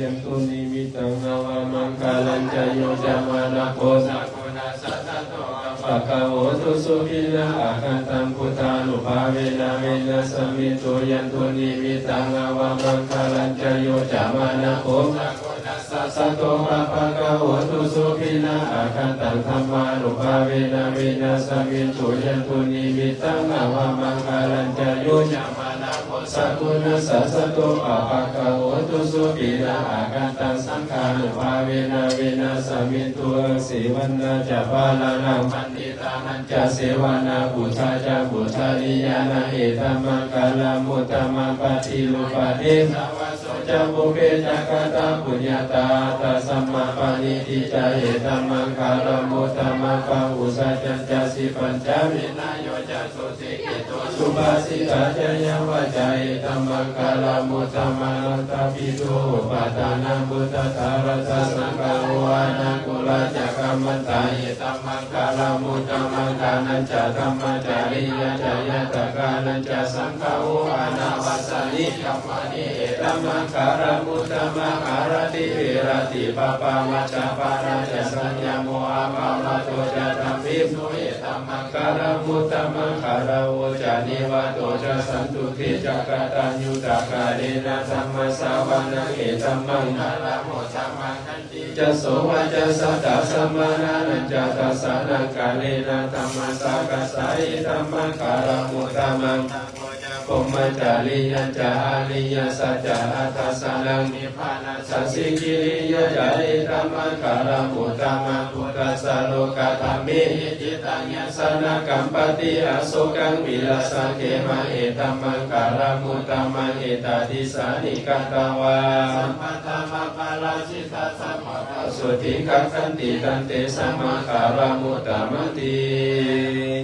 Yandunnimittaṃ avamaṅgalañca yo cāmanāpo sakuṇassa saddo pāpaggaho dussupinaṃ akantaṃ buddhānubhāvena vināsamentu. Yandunnimittaṃ avamaṅgalañca yo cāmanāpo sakuṇassa Sato pāpaggaho dussupinaṃ akantaṃ dhammānubhāvena vināsamentu. Yandunnimittaṃ avamaṅgalañca yo cāmanāpo sakuṇassa sato pāpaggaho dussupinaṃ akantaṃ saṅghānubhāvena vināsamentu. Asevanā ca bālānaṃ paṇḍitānañca sevanā pūjā ca pūjanīyānaṃ etammaṅgalamuttamaṃ. Paṭirūpadesavāso ca pubbe ca katapuññatā attasammāpaṇidhi ca etammaṅgalamuttamaṃ. Bāhusaccañca sippañca vinayo ca susikkhito subhāsitā ca yā vācā etammaṅgalamuttamaṃ. Mātāpitu upaṭṭhānaṃ puttadārassa saṅgaho anākulā ca kammantā etammaṅgalamuttamaṃ. Dānañca dhammacariyā ca ñātakānañca saṅgaho anavajjāni kammāni etammaṅgalamuttamaṃ. Āratī viratī pāpā majjapānā ca saññamo appamādo ca dhammesu etammaṅgalamuttamaṃ. Gāravo ca nivāto ca santuṭṭhī ca kataññutā kālena dhammassavanaṃ etammaṅgalamuttamaṃ. Khantī ca sovacassatā samaṇānañca dassanaṃ kālena dhammasākacchā etammaṅgalamuttamaṃ. Tapo ca brahmacariyañca ariyasaccāna dassanaṃ nibbānasacchī kiriyā ca etammaṅgalamuttamaṃ. Phuṭṭhassa lokadhammehi cittaṃ yassa na kampati asokaṃ virajaṃ khemaṃ etammaṅgalamuttamaṃ. Etādisāni katvā sabbatthamaparājitā sabbattha sotthiṃ gacchanti tantesaṃ maṅgalamuttamanti.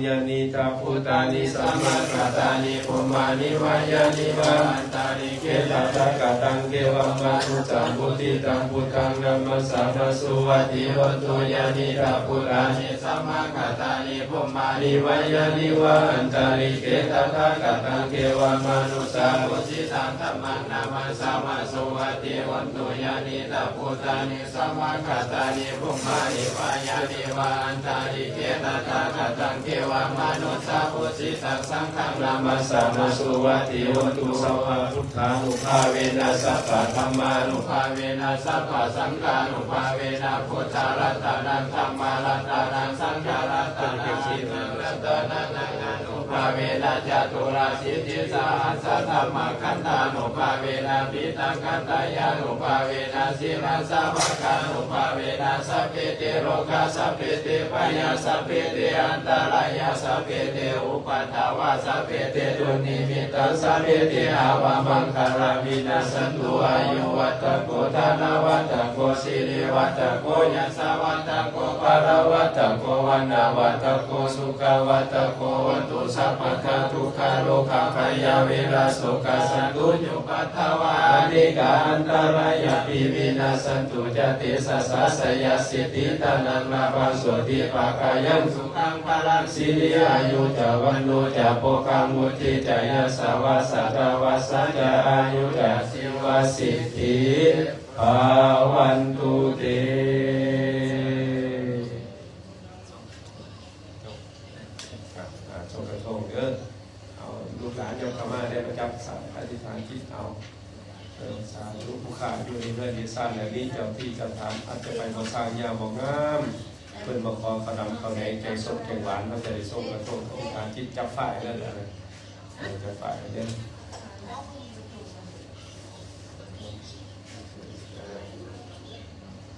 Yānīdha bhūtāni samāgatāni bhummāni vā yāni va antalikkhe tathāgataṃ devamanussapūjitaṃ buddhaṃ namassāma suvatthi hotu. Yānīdha bhūtāni samāgatāni bhummāni vā yāni va antalikkhe tathāgataṃ devamanussapūjitaṃ dhammaṃ namassāma suvatthi hotu. Yānīdha bhūtāni samāgatāni bhummāni vā yāni va antalikkhe tathāgataṃ devamanussapūjitaṃ saṅghaṃ namassāma suvatthi hotu. Sabbabuddhānubhāvena sabbadhammānubhāvena sabbasaṅghānubhāvena buddharatanaṃ dhammaratanaṃ saṅgharatanaṃ tiṇṇaṃ ratanānaṃ ānubhāvena caturāsītisahassadhammakkhandhānubhāvena piṭakattayānubhāvena jinasāvakānubhāvena sabbe te rogā sabbe te bhayā sabbe te antarāyā sabbe te upaddavā sabbe te dunnimittā sabbe te avamaṅgalā vinassantu. Āyuvaḍḍhako dhanavaḍḍhako sirivaḍḍhako yasavaḍḍhako balavaḍḍhako vaṇṇavaḍḍhako sukhavaḍḍhako hotu sabbadā. Dukkharogabhayā verā sokā sattu cupaddavā anekā antarāyāpi vinassantu ca tejasā. Jayasiddhi dhanaṃ lābhaṃ sotthi bhāgyaṃ sukhaṃ balaṃ siri āyu ca vaṇṇo ca bhogaṃ vuḍḍhī ca yasavā satavassā ca āyū ca jīvasiddhī bhavantu te. ອ່າ ສົ່ງກະທົງເດີ ເອົາລູກຫຼານເຈົ້າເຂົ້າມາໄດ້ມາຈັບສາ ອະທິຖານຈິດເອົາ. ເອີ ສາທຸ ຜູ້ຂ້າຢູ່ໃນເຮືອນໃນຊານແລະມີເຈົ້າທີ່ເຈົ້າທາງ ອາດຈະໄປບໍ່ສ້າງຍາບໍ່ງາມ ເພິ່ນມາຂໍເຂົ້າດຳເຂົ້າແດງ ແກງສົມແກງຫວານ ເຮົາຈະໄດ້ສົ່ງກະທົງ ອະທິຖານຈິດຈັບຝ້າຍນັ້ນແຫຼະ ຈັບຝ້າຍເດີ.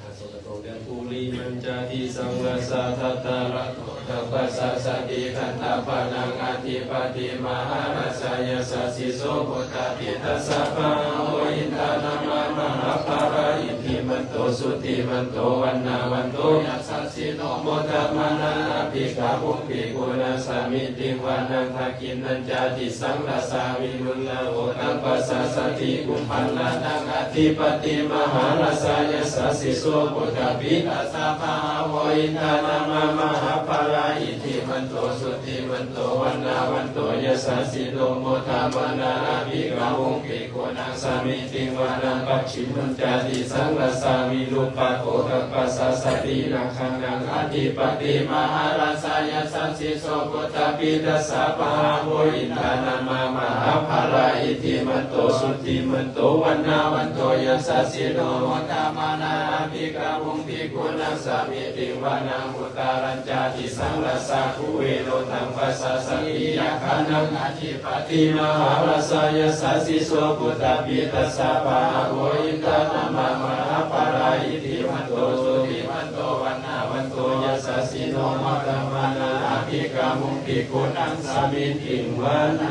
ອາ ສົງກະທົງເດີ. Purimañca disaṃ rājā dhataraṭṭho taṃ pasāsati gandhabbānaṃ ādhipati mahārājā yasassi so puttāpi tassa bahavo indanāmā mahabbalā iddhimanto jutimanto vaṇṇavanto yasassi no modamānā abhikkāmuṃ bhikkhūnaṃ samitiṃ vanaṃ. Dakkhiṇañca disaṃ rājā virūḷho taṃ pasāsati kumbhaṇḍānaṃ ādhipati mahārājā yasassi so puttāpi tassa bahavo indanāmā mahabbalā iddhimanto jutimanto vaṇṇavanto yasassi no modamānā abhikkāmuṃ bhikkhūnaṃ samitiṃ vanaṃ. Pacchimañca disaṃ rājā virūpakkho taṃ pasāsati nāgānaṃ ādhipati mahārājā yasassi so puttāpi tassa bahavo indanāmā mahabbalā iddhimanto jutimanto vaṇṇavanto yasassi no modamānā Abhikkāmuṃ bhikkhūnaṃ samitiṃ vanaṃ. Uttarañca disaṃ rājā Kuvero taṃ pasāsati, yakkhānaṃ ādhipati mahārājā yasassi so. Puttāpi tassa bahavo indanāmā mahabbalā, iddhimanto jutimanto vaṇṇavanto yasassino, modamānā abhikkāmuṃ bhikkhūnaṃ samitiṃ vanaṃ.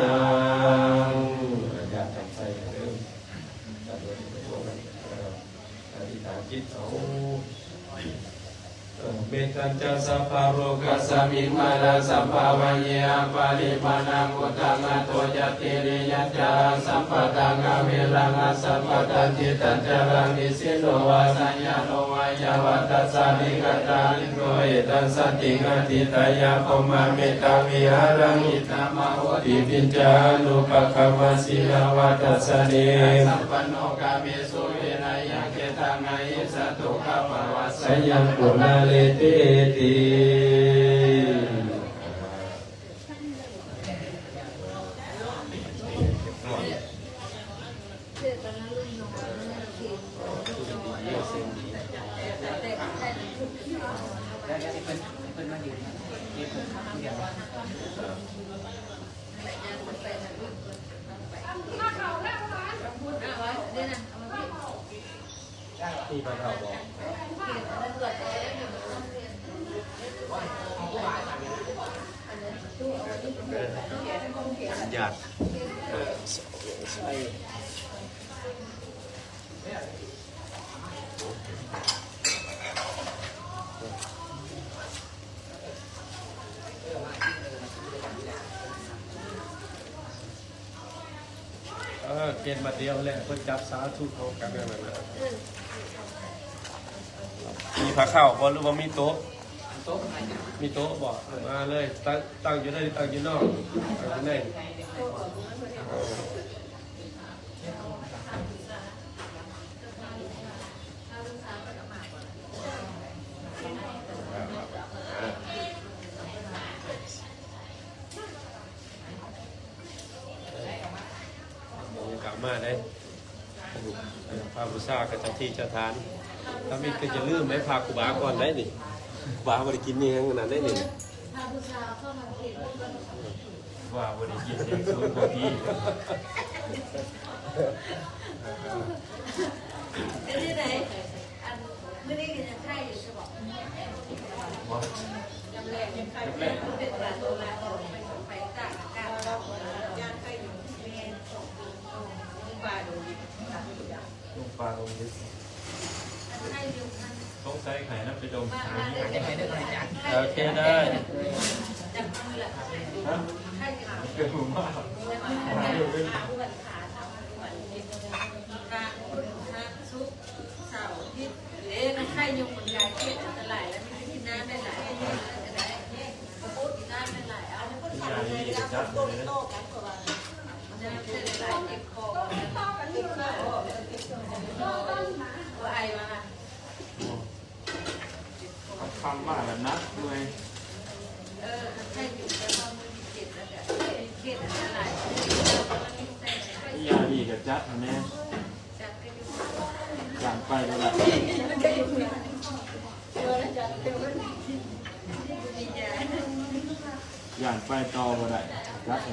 ອະທິຖານຈິດເອົາ. Mettañca sabbalokasmiṃ mānasaṃ bhāvaye aparimāṇaṃ. Uddhaṃ adho ca tiriyañcaraṃ, asambādhaṃ averaṃ asapattaṃ. Tiṭṭhañcaraṃ nisinno vā sayāno vā yāvatassa vigatamiddho, etaṃ satiṃ adhiṭṭheyya, brahmametaṃ vihāraṃ idhamāhu. Diṭṭhiñca anupagamma sīlavā dassanena sampanno, kāmesu vineyya gedhaṃ, na hi jātu gabbhaseyyaṃ punaretīti. ມີພາເຂົ້າບໍ່? ອະນຸຍາດ. ເອີ ເປັນບາດດຽວແຫຼະ ເພິ່ນຈັບສາທຸເຂົ້າກັນນັ້ນນະ. ມີພາເຂົ້າບໍ່ ຫຼືວ່າມີໂຕະ? ມີໂຕະບໍ່? ເອີ ມາເລີຍ ຕັ້ງ ຕັ້ງຢູ່ໃນ ຕັ້ງຢູ່ນອກ ຕັ້ງຢູ່ໃນ. ຢ່າກັບມາເດ້ ພາບູຊາກັບເຈົ້າທີ່ເຈົ້າທານ. ທຳອິດກໍຢ່າລືມໄດ້ພາຄູບາກ່ອນໄດ້ນີ້. ຄູບາບໍ່ໄດ້ກິນອີ່ຫຍັງນັ້ນໄດ້ນີ້. ພາບູຊາເຂົ້າມາເຂດ ວ່າບໍ່ໄດ້ກິນເຮັດສູນບໍ່ດີ. ເປັນຈັ່ງໃດ? ອັນ ມື້ນີ້ກໍຍັງໄຂ້ຢູ່ໃຊ່ບໍ່? ບໍ່. ຍາມແລງຍັງໄຂ້ ຍາມແລງ ເປັນບາດຕົວລະ ໄປຕາກອາກາດ ຢ້ານໄຂ້ຢູ່. ແມ່ນ ສອງປີ ປາໂດນ ລຸງປາລົງດິ. ສົງໄສໄຂ້ນຳໄປດົມ. ໂອເຄເດີ. ຮະ? ເປັນຫວັດມາ. ເດ້ ໄຂ້ຍຸງມັນກາຍ ເຂດອັນຕະລາຍ ແລ້ວມີແຕ່ກິນນ້ຳຫຼາຍໆ ກິນນ້ຳຫຼາຍໆ ເອົາ ກິນຢາດີໆ ຈັດເລີຍ. ຄ່ຳໆ ມາແລ້ວໜັກເມື່ອຍ. ຢາດີກະຈັດຫັ້ນແນ່. ຢ້ານໄປບໍ່ໄດ້ ຢ້ານໄປຕໍ່ບໍ່ໄດ້ ຈັດໃຫ້.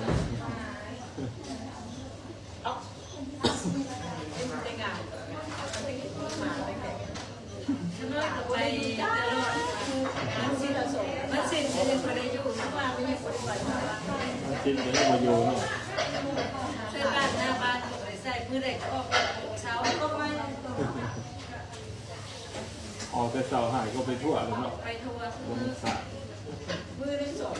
ໄປຕະຫຼອດ ວັນສິນກໍຍັງບໍ່ໄດ້ຢູ່ ວັນສິນກໍຍັງບໍ່ຢູ່ເນາະ. ໃສ່ບາດໜ້າບ້ານກໍບໍ່ໄດ້ໃສ່ ມື້ໃດກໍອອກແຕ່ເຊົ້າ. ອອກແຕ່ເຊົ້າ ຫາຍກໍໄປທົ່ວແລ້ວເນາະ ໄປທົ່ວ ມື້ໜຶ່ງສາມ ມື້ໜຶ່ງສອງ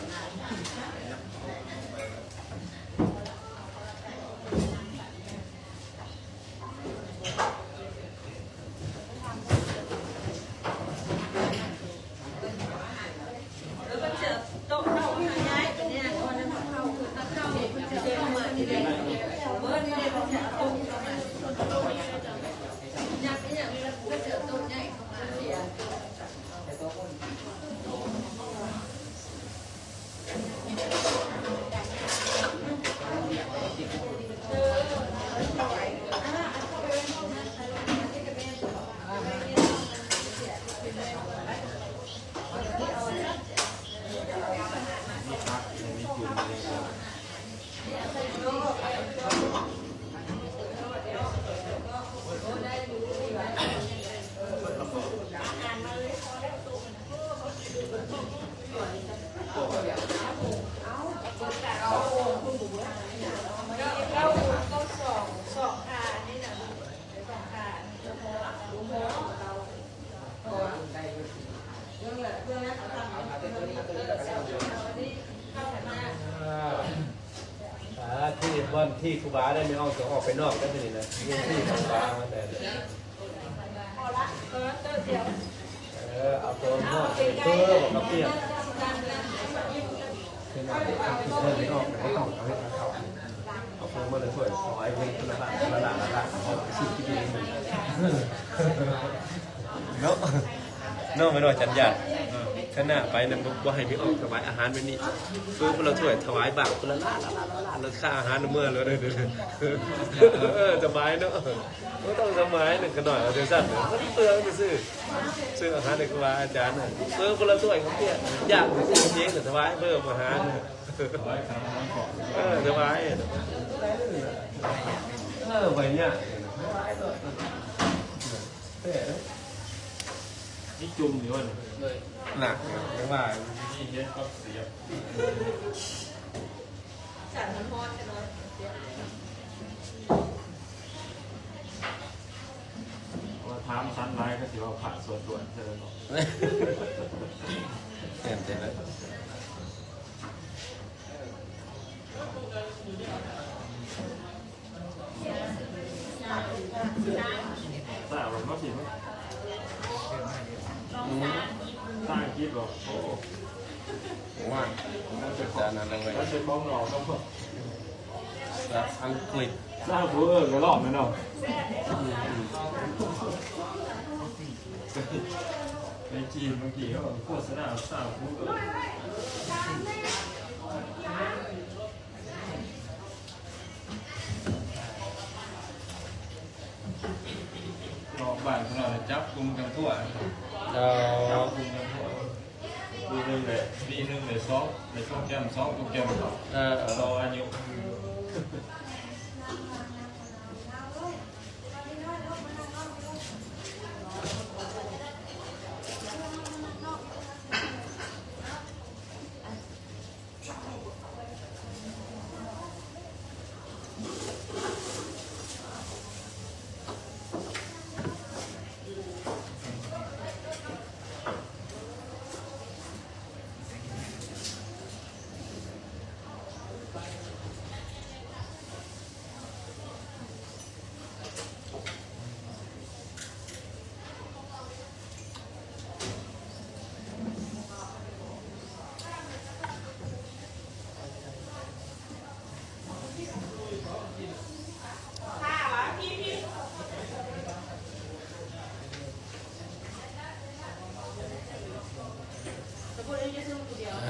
ເ ອ່າ ອ່າ ທີ່ບ່ອນທີ່ຄູບາໄດ້ ແມ່ອອກ ຈະອອກໄປນອກໄດ້ ນີ້ນະ ທີ່ຄູບາມາແຕ່ ເອີ ເອົາຕົວຮອດ ເອີ ບໍ່ກະປຽກ ຄືນອນ ຄືນອນ ບໍ່ຕ້ອງເອົາເຮັດເອົາເຂົ້າ ເອົາເພິ່ນມາເລີຍ ຊ່ວຍຖວາຍເງິນຄົນລະບາດ ຄົນລະລ້ານ ລ້ານ ເອົາໄປຊື້ກິນເອງເນາະ ເນາະ ແມ່ນວ່າຈັນຍາດ ເອີ ຂະນະໄປນະ ບໍ່ ບໍ່ໃຫ້ໄປອອກຖວາຍອາຫານແບບນີ້ ເພິ່ນ ເພິ່ນລະຊ່ວຍຖວາຍບາງ ຄົນລະລ້ານ ລ້ານ ລ້ານ ລ້ານ ລະຄ່າອາຫານນຳເມືອໂລດເດີ ເອີ ສະບາຍເນາະ. ບໍ່ຕ້ອງສະໝາຍໜຶ່ງຂະໜ້ອຍ ເອົາຈັ່ງຊັ້ນ ມັນເປືອງຊື່ໆ ຊື້ອາຫານໃຫ້ຄູບາອາຈານນະ ເອີ ຄົນລະຖ້ວຍເຂົາເປຍ ຢາກເຮັດເອງນະ ຖວາຍເພີ່ມອາຫານນະ ເອີ ຖວາຍ ເອີ ໄປຍາກ ແທ້ເດ້ ນີ້ຈຸ່ມຢູ່ຫັ້ນ ໜັກ ຍັງວ່າ ນີ້ເຮັດກັບສຽບ. ວ່າຖາມສັນຫຼາຍກໍຊິວ່າພະສວດດ້ວຍເທື່ອເນາະ ແມ່ນແທ້ເລີຍ ສາວມາພີ້ ອືມ ພາສາອັງກິດບໍ? ໂອ້ ວ່າ ມັນເປັນຂອງ ອັນນັ້ນເລີຍ ມັນເປັນຂອງນອກເນາະ ພາສາອັງກິດ ຊາວຜູ້ເອີ້ນກໍລອບແມ່ນເນາະ ອືມ ໃນຈີນບາງທີເຂົາໂຄສະນາຊາວຜູ້ເອີ້ນ ນອກບ້ານເພິ່ນວ່າຈັບກຸມກັນທົ່ວ ເອີ ຈັບກຸມກັນທົ່ວ ປີໜຶ່ງໄດ້ ປີໜຶ່ງໄດ້ສອງ ໄດ້ໂປຣແກຣມ ສອງໂປຣແກຣມ ເອີ ຕໍ່ອາຍຸ.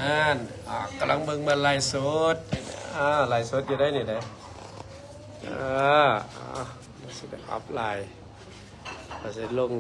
ອ່າ ອ່າ ກຳລັງເບິ່ງມາໄລຟ໌ສົດ ອ່າ ໄລຟ໌ສົດຢູ່ໄດ໋ນີ້ເດ້ ອ່າ ອ່າ ຊິໄດ້ອັບໄລຟ໌ ວ່າຊິລົງ